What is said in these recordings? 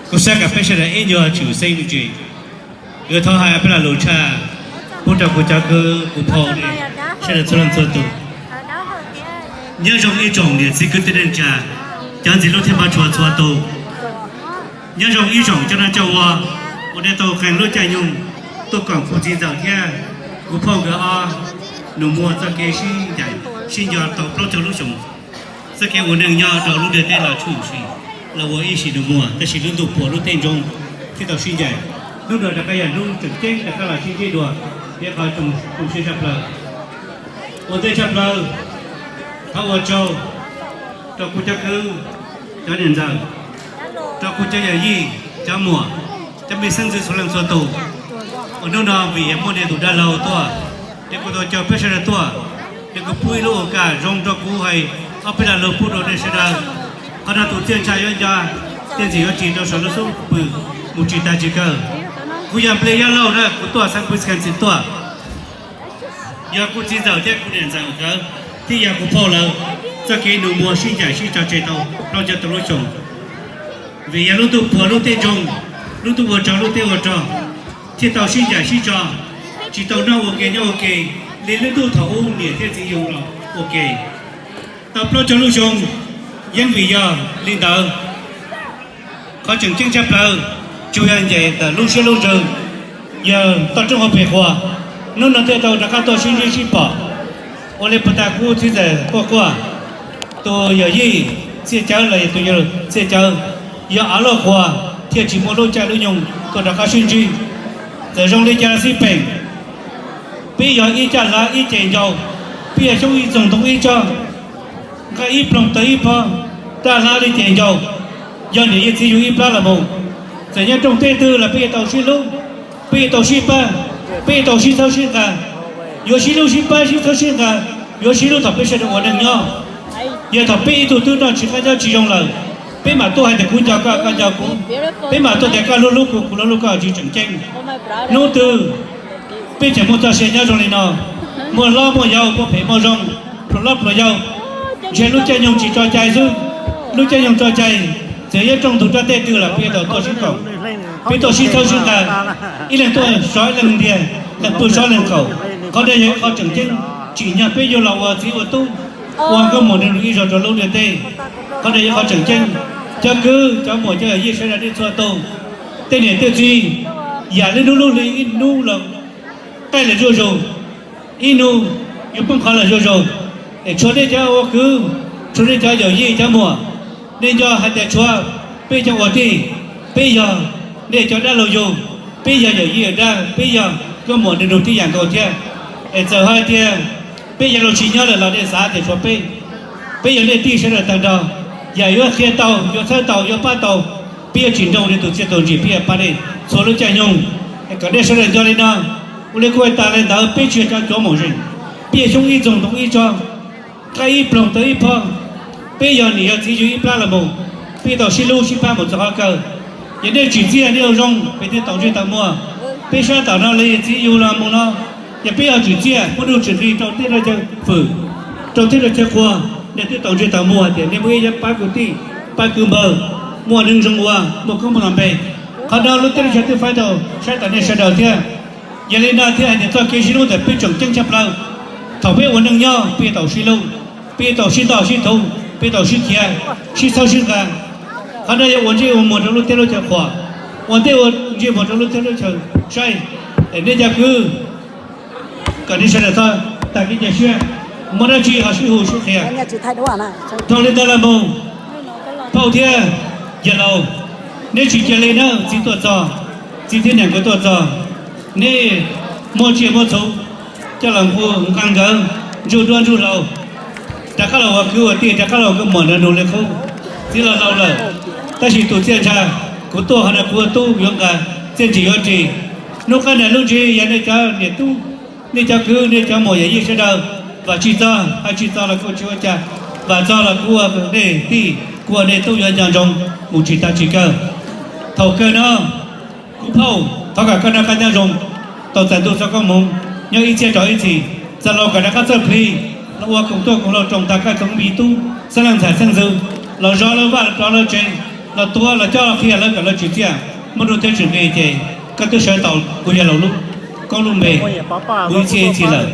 Kuv xav kom peb sawv daws ib nyuag tshwm xeeb me ntsis. Yuav thov hais peb lo lus tshaj pub rau kuv cov kwv kuv phauj, sawv daws txhua leej txhua tus. Nyob zoo ib tsoom niam txiv kwv tij neej tsa, cov ntxim hlub thiab npaj tshua txhua tus. Nyob zoo ib tsoom coj noj coj ua uas nej tau qee lub caij nyoog tuaj koom kuv txiv ntxawm thiab kuv phauj nkawd ob nus muag txoj kev sib ncaim sib nco tau plaub caug lub xyoos. Txoj kev ua neej nyob rau lub ntiaj teb los tshwm sim los ua ib sim nus muag, tab sis lub ntuj puas lub tej ntsoog thiaj tau sib ncaim. Hnub no rov qab yog hnub tseem ceeb rov qab los sib ntsib dua, thiab qhov zoo siab tshaj plaws. Ua ntej tshaj plaws, thov ua tsaug rau kuv cov kwv, cov niam ntxawm, rau kuv cov yawm yij, cov muam, cov me xeeb ntxwv txhua leej txhua tus uas hnub no vim yog muaj nej tus dab laug tuaj, ces kuv tau caw peb sawv daws tuaj, ces kuv pub ib lub ua kam zoo rau kuv hais ob peb lo lus pub rau nej sawv daws. Qhov no tus txiaj ntsha yuav nco, tej ntxim yuav ris rau saum lub xub pwg mus tsis tas tsis kawg. Kuv yog Npliaj Yaj Lauj na, kuv tuaj xeev Wisconsin tuaj. Yog kuv txiv ntxawm thiab kuv niam ntxawm nkawd thiab yog kuv phauj lawv txoj kev nus muag sib ncaim sib tso tseg tau plaub caug tawm lub xyoos. Vim yog lub ntuj puag lub teb ntsoog, lub ntuj ua rog lub teb ua rog, thiaj tau sib ncaim sib tso, tsis tau noj ua ke nyob ua ke li lub ntuj thaum ub niam thiab txiv yug los ua ke tau plaub caug lub xyoo. Yeej vim yog li ntawd, qhov tseem ceeb tshaj plaws tsuas yog ncaim ntawm lub siab lub ntsws, yog toj roob hauv pes quas, hnub no thiaj tau rov qab tuaj sib ntsib sib pom. Ua li puag ta kuv txiv ntxawm quaj quaj, tus yawm yij Txiaj Cawv los yog tus yawg Txiaj Cawv, yog av loj quas thiaj tsis muaj lub caij lub nyoog tuaj rov qab sib ntsib. Txawm zoo li cas los xij peem, peb yog ib caj hlab ib ce ncau, peb yog xyoob ib txoog ntoo ib tsob, nqaij ib ploog taws ib phob, caj hlab li ces ncau, yog niam yog txiv yug ib plab los mus. Txawm nyob rooj teb twg los peb yuav tau sib hlub, peb yuav tau sib pab, peb yuav tau sib txhawb sib nqa. Yuav sib hlub sib pab sib txhawb sib nqa, yuav sib hlub thaum peb sawv daws ua neej nyob. Yog thaum peb ib tug twb noj tsis qab nyob tsis zoo lawm, peb mam tuaj hais tias kuv nco koj koj nco kuv, peb mam tuaj tias koj hlub hlub kuv kuv hlub hlub koj tsis tseem ceeb. Hnub twg peb tseem muaj txoj sia nyob zoo li no, muaj hlob muaj yau muaj phem muaj zoo, pluas hlob pluas yau, ntshe lub caij nyoog tsis tso cai xwb. Lub caij nyoog tso cai, txawm yuav rooj ntug rab teb twg los peb yuav tau tuaj sib koom, peb tuaj sib txhawb sib nqa, ib leeg tuaj sov ib leeg ntiag, leej pw sov leej qaum. Qhov no yog ib qho tseem ceeb tsim nyog peb yuav los ua txiv ua tub, ua nkauj muam nraug nus ib zaug rau lub ntiaj teb. Qhov no yog qhov tseem ceeb. Cov kwv cov muam cov yawm yij sawv daws nej txhua tus, tej niam tej txiv, yam li hnub lub hli ib hnub los qaij lawm zuj zus, ib hnub yuav poob qho lawm zuj zus. Es tshuav nej cov ua kwv, tshuav nej cov yawm yij cov muam, nej nco hais tias tshuav peb cov ua tij, peb yog nej cov dab laug yug, peb yog yawm yij yawm dab, peb yog nkauj muam nraug nus tib yam nkaus thiab. Es txawm hais tias peb yuav los tsis nyob lawm los nej xav tias tshuav peb, peb yog nej tij sawv daws tag nrho. Yam yuav qhia tau, yuav txhawb tau, yuav pab tau, peb yuav tsis nrauj nej tus txiaj tus ntsig, peb yuav pab nej txhua lub caij nyoog. Es kom nej sawv daws nco li no. Ua li kuj tas li ntawd, peb tsis yog cov cuav mom zeem, peb yog xyoob ib txoog ntoo ib tsob, nqaij ib ploog taws ib phob, peb yog niam yog txiv yug ib plab los mus, peb tau sib hlub sib pab mus txog qhov kawg. Yog nej tsim txiaj nej ua zoo, peb thiaj tau ntsej tau muag. Peb sab tom no li txiv yug los mus no, yog peb ho tsim txiaj muab nuj tsim nqi rau teb rau chaw fwm, rau teb rau chaw qhua, nej twb tau ntsej tau muag tias nej muaj ib yam pab kwv tij, pab kwv npawg, muaj neeg zoo ua, muaj koob muaj npe. Qhov no lub teb lub chaw twb faib tau saib tom nej sawv daws thiab. Yog li no thiaj hais tias txoj kev sib hlub ntawm peb tseem ceeb tshaj plaws. Thaum peb ua neej nyob peb tau sib hlub, peb tau sib ntoj sib thum, peb tau sib khiav, sib txhawb sib nqa. Qhov no yog ua ntsej ua muag rau lub teb lub chaw qhuas, ua ntej ua ntsej muag rau lub teb lub chaw saib. Es nej cov kwv, kom nej sawv daws txhob tag kev cia siab, muaj dab tsi ho sib hu sib qhia. Dhau li ntawd los mus, phauj thiab yawg laus, neb tsis cia li na, txiv tuaj txog, txiv thiab niam nkawd tuaj txog, neb muab tsiaj muab txhu coj los nqua nqa nkawd ntsuj duab ntsuj hlauv, rov qab los ua kwv ua tij, rov qab los ua nkauj muam nraug nus li qub. Txiv los laus lawm, tab sis tus txiaj ntsha kuv tuaj qhov no kuv ua tub yuav nqa, txiaj ntsig yuav ris. Hnub qab niaj hnub ntsis yog nej cov niam tub, nej cov kwv, nej cov muam yawm yij sawv daws, vam tsis txog hais tsis txog los kuj tsis ua cas, vam txog los kuv ua nej tij, kuv ua nej tub yuav nco ntsoov mus tsis tag tsis kawg. Thaum kawg no, kuv phauj, thov kom koj noj qab nyob zoo, tau txais ntuj txoj koob hmoov, nyob ib txhiab rau ib txhis, txais los kom rov qab txawj plig, los ua koom tuaj koom lauj roos tag koj tsoom me tub xeeb leej ntxhais xeeb ntxwv, los zov lawv vaj los rov lawv tsev, Los tuav los coj los qhia lawv kom lawv tswv txiaj, muaj nuj teb tsis nqi ces koj twb sawv tau kuv yawg laus lub koob lub npe, kuv ib txhia ib txhis lawm.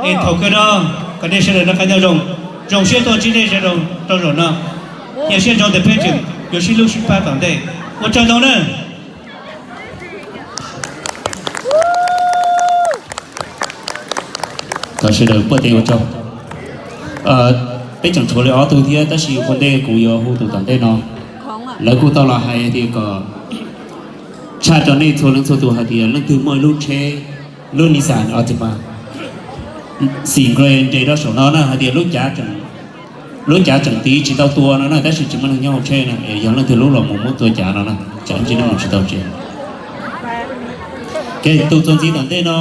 Es thaum kawg no kom nej sawv daws noj qab nyob zoo, zoo siab tuaj ntsib nej sawv daws rau zaum no. Nyias siab ntsoov tias peb tseem yuav sib hlub sib pab tom ntej. Ua tsaug ntau na. Thov sawv daws npuaj tes ua tsaug. Peb tseem tshuav li ob tug thiab tab sis ua ntej kuv yuav hu tus tom ntej no. Lawv kuj tau los hais tias kom tshaj rau nej txhua leej txhua tus hais tias leej twg muaj ib lub tsheb, lub Nissan Altima xim nqe nres rau saum no na hais tias lub cav tseem tiv tsis tau tua no na tab sis tsis muaj neeg nyob hauv tsheb na, yog leej twg lub los mus muab tua cav no na, tsam ib ntsis nej mus tsis tau tsev. Ces tus txuas ntxiv tom ntej no